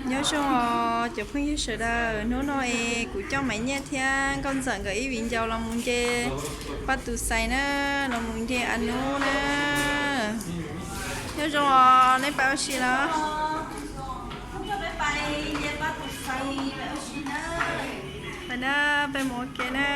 Nyob zoo os cov phooj ywg sawv daws, hnub no es kuv coj Maiv Nyiaj thiab Nkauj Ntxawm nkawd ib viv ncaus los mus nce Paj Tus Xais na, los mus nce Ab Nub na. Nyob zoo os, nej pais ua si los? Pais na, peb mus ua ke na.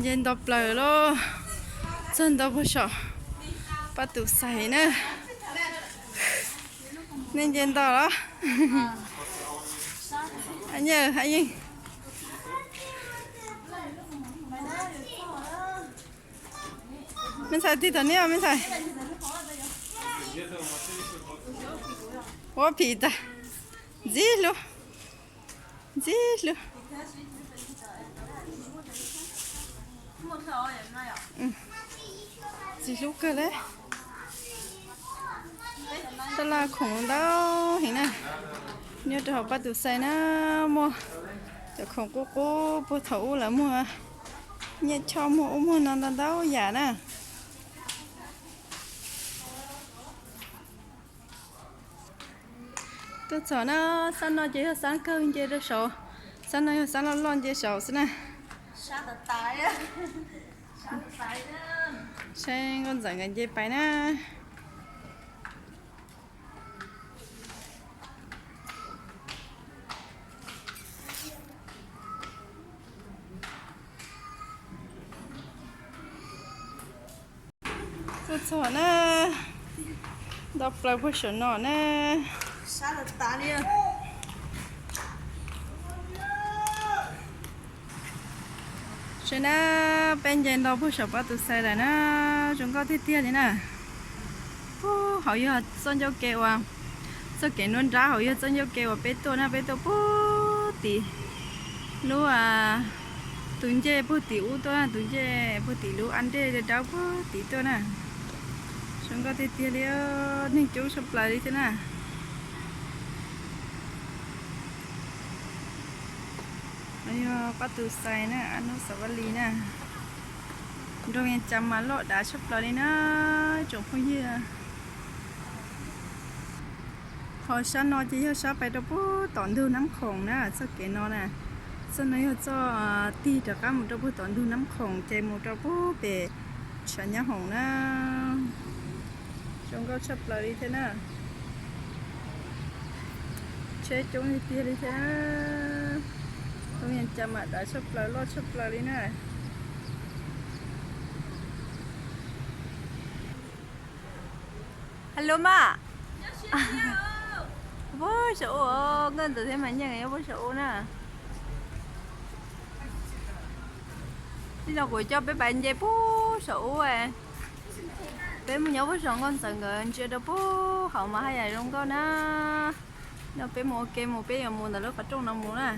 Nce nto plaws lauj, txog nto puag saum Paj Tus Xais na. Nej nce nto los? Yeej, me ntxhais tig tom nej, me ntxhais. Ua phim tag, ntxim hlub, ntxim hlub. Ntxim hlub kawg li. Tab laj khoom ntau heev na. Nyob rau hauv Paj Tus Xais na, muaj cov khoom qub qub puag thaum ub lawv muag nyiaj choj, muag ub muag no ntau ntau yam na. Tuaj txog na, xab no ces yog xab kawg nce rau saud, xab no yog xab loj loj nce saud xwb na. Saib Nkauj Ntxawm nkawd nce pais na. Tuaj txog na, nto plaws puag saum no na. Saib na, peb nce nto puag saum Paj Tus Xais lawm na, zoo nkauj tiag tiag li na. Puag hauv yog txoj ncauj ke uas, txoj kev nruab nrab hauv yog txoj ncauj ke uas peb tuaj na, peb tuaj puag tim lub, tus ncej puag tim ub tuaj, tus ncej puag tim lub ab nrej dawb dawb puag tim tuaj na. Zoo nkauj tiag tiag li, neeg coob tshaj plaws li thiab na. No yog Paj Tus Xais na, Ab Nub Xav Vaj Lis na. Nroog Yees Cas mas loj dav tshaj plaws li na, tsoom phooj ywg. Ho sab no ces yog sab pais rau puag tom ntug Nab Khoom na, txoj kev no na. Txoj no yog txoj tig rov qab mus rau puag tom ntug Nab Khoom ces mus rau puag pem tshav nyab hoom na. Zoo nkauj tshaj plaws li thiab na. Tsheb coob tiag tiag li thiab. Nroog Yees Cas mas dav tshaj plaws, loj tshaj plaws li na. Hello mas. Puag saum ub, Nkauj Ntxawm thiab Maiv Nyiaj nyob puag saum ub na. Tij no kuv coj peb pais nce puag saum ub. Peb mus nyob puag saum Nkauj Ntxawm nkawd ntsia rau puag hauv mas haj yam zoo nkauj na. No peb mus ua ke mus, peb yuav mus ntawm lub qhov rooj no mus na.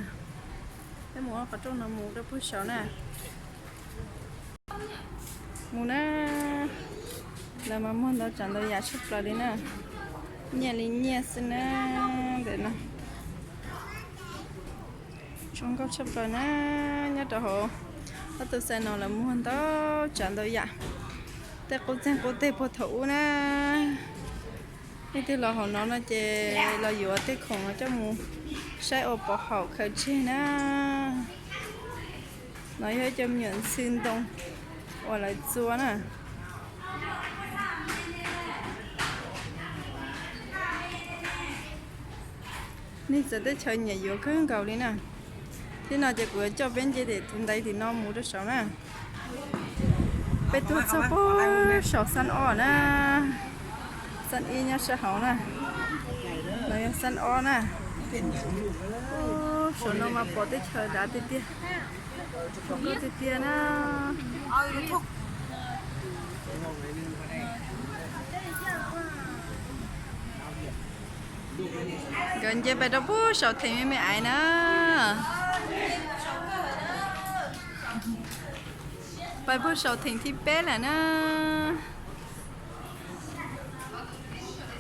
Peb mus lub qhov rooj no mus rau puag saud na. Mus na, lawv mas muag ntau tsav ntau yam tshaj plaws li na. Nyiaj li nyiaj xwb na, ntawm no. Zoo nkauj tshaj plaws na, nyob rau hauv Paj Tus Xais no lawv muag ntau tsav ntau yam, tej qub txeeg qub teg puag thaum ub na. Leej twg los hauv no no ces los yuav tej khoom no coj mus saib ua pov haum khaws tseg na. No yog ib co me nyuam ntxhw ntoo uas lawv txua na. Neeg txawv teb chaws nyiam yuav kawg nkaus li na. Thiab no ces kuv yuav coj peb nce tim tus ntaiv tim no mus rau saud na. Peb tuaj txog puag saum xab ob na. Xab ib nyob sab hauv na. No yog xab ob na. Puag saum no mas pom teb chaws dav tiag tiag. Pom koj tiag tiag na. Nkawd nce pais rau puag saum theem me me ais na. Pais puag saum theem thib peb lawm na.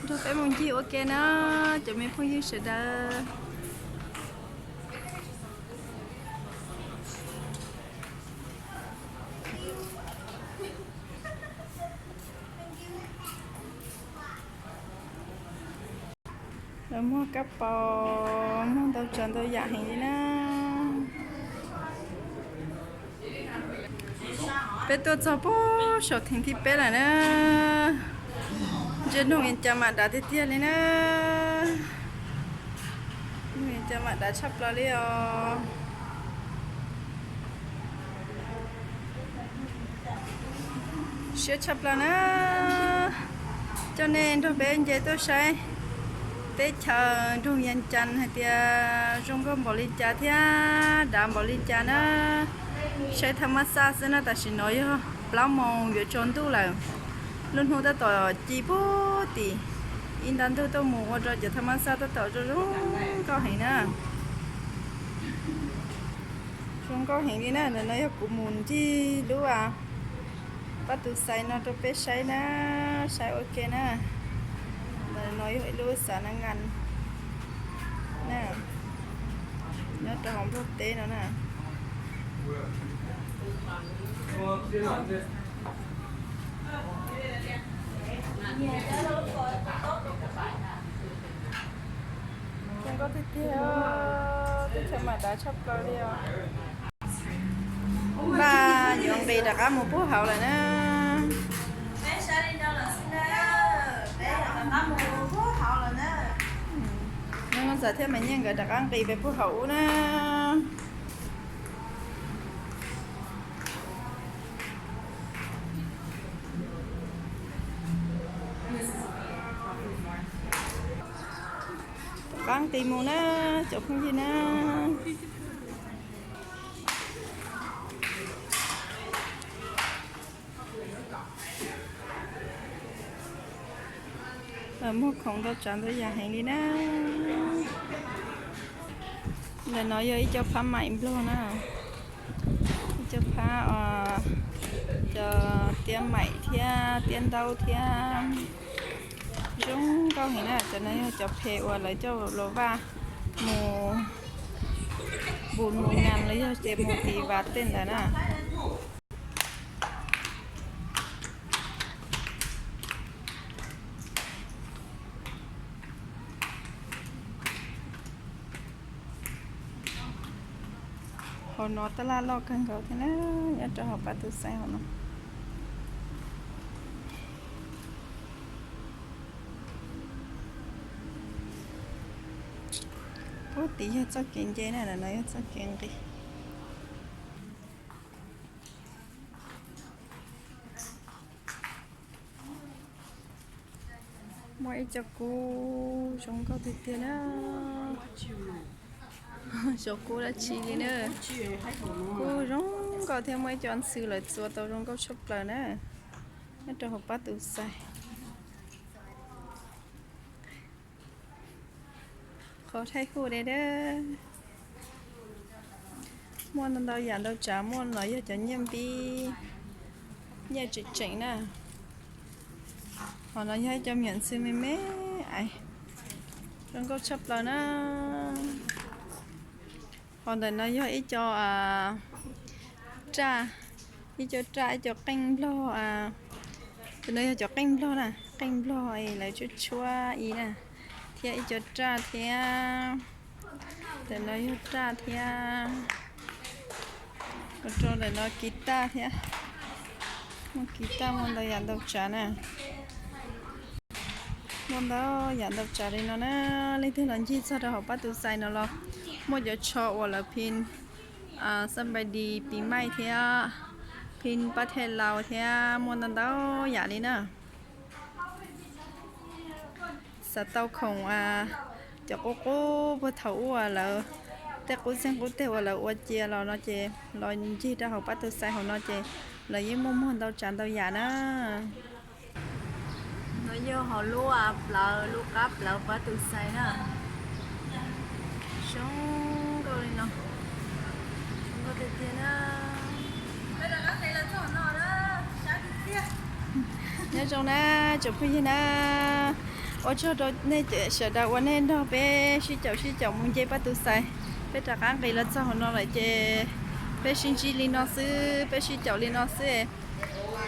Nrog peb mus ncig ua ke na, cov me phooj ywg sawv daws. Lawv muag kab paus, muag ntau tsav ntau yam heev li na. Peb tuaj txog puag saum theem thib peb lawm na. Ntsia nroog Vias Cas mam dav tiag tiag li na. Nroog Vias Cas mam dav tshaj plaws li os. Siab tshaj plaws na. Coj nej nrog peb nce tuaj saib teb chaws nroog Vias Cas hais tias zoo nkauj npaum li cas thiab dav npaum li cas na. Saib thaj mab xaj xwb na, tam sim no yog plaub moos yuav tsaus ntuj lawm. Lub hnub tab tom ci puag tim ib nta ntug tuaj mus ua rau cov thaj mab xaj tab tom zoo zoo nkauj heev na. Zoo nkauj heev li na. Ntawm no yog kuv mus ncig lub pab tus xais no rau peb saib na, saib ua ke na. Ntawm no yog ib lub xav na ngan na, nyob rau hauv Nplog teb no na. Zoo nkauj tiag tiag, teb chaws mam dav tshaj plaws li os. Npaj yuav nqis rov qab mus pub hauv lawm na. Nws txawm thiab Maiv Nyiaj nkawd rov qab nqis pem pub hauv ub na. Rov qab nqis mus na, cov phooj ywg na. Muag khoom ntau tsav ntau yam heev li na. Ntawm no yog ib co phab maim Nplog na, ib co phab, cov tiab maim thiab tiab ntaub thiab. Zoo nkauj heev na, cov no yog cov phem uas lawv coj los vaj mus npus mus ngas los yog ces mus tiv vas tej ntawd na. Hauv no tab laj loj kawg nkaus thiab na, nyob rau hauv pab tus xais hauv no. Puag tim yog txoj kev nce na, no yog txoj kev nqis. Muaj ib co kub zoo nkauj tiag tiag na. Xyov kub dab tsi li na. Kub zoo nkauj thiab muaj ib co ntxhw lawv txua tau zoo nkauj tshaj plaws na. Nyob rau hauv pab tus xais. Qhov thaij huj de dab. Muaj ntau ntau yam ntau tsav, muaj no yog cov nyiaj npib, nyiaj tseem tseem na. Hos no yog ib co miam ntxhw me me, zoo nkauj tshaj plaws na. Hos ntawm no yog ib co raj, ib co raj ib co qeej nplog. Tus no yog cov qeej nplog na, qeej nplog lawv tshuab tshuab i na, thiab ib co raj thiab. Ntawm no yog raj thiab. Ua rau ntawm no kiv taj thiab. Muaj kiv taj, muaj ntau yam ntau tsav na. Muaj ntau yam ntau tsav li no na. Leej twg los ncig txog rau hauv pab tus xais no los muaj cov tsho uas lawv phin xab npais dis pis maij thiab, phin pab thej laus thiab, muaj ntau ntau yam li na. Xav tau khoom cov qub qub puag thaum ub lawv, tej qub txeeg qub teg uas lawv ua cia los no ces los ncig rau hauv pab tus xais hauv no ces lawv yeej muaj muag ntau tsav ntau yam na. Yog hauv lub plawv, lub qab plawv pab tus xais na. Zoo nkauj li no, zoo nkauj tiag tiag na. Nyob zoo na tsoom phooj ywg na, ua tsaug rau nej sawv daws uas nej nrog peb sib caum sib caum mus nce pab tus xais. Peb rov qab nqis los txog hauv no lawm ces peb sib ntsib li no xwb, peb sib caum li no xwb.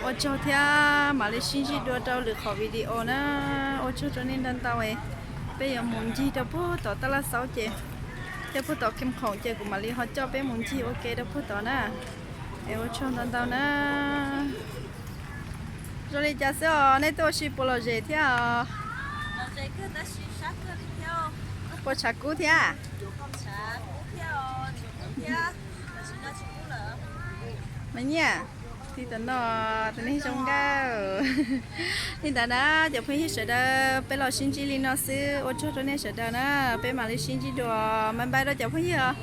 Ua tsaug thiab mam li sib ntsib dua rau lwm qhov video na. Ua tsaug rau nej ntau ntau. Peb yuav mus ncig rau puag tom Tab Laj Xaub ces, thiab puag tom Keeb Khoom ces kuv mam li ho coj peb mus ncig ua ke rau puag tod na. Es ua tsaug ntau ntau na. Zoo li cas xwb os, nej tuaj ua si puas lom zem thiab os? Puas tshav kub thiab? Me nyiaj, tib tam no tus neeg zoo nkauj. Li ntawd na, cov phooj ywg sawv daws, peb los sib ntsib li no xwb, ua tsaug rau nej sawv daws na, peb mam li sib ntsib dua, bye bye rau cov phooj ywg os.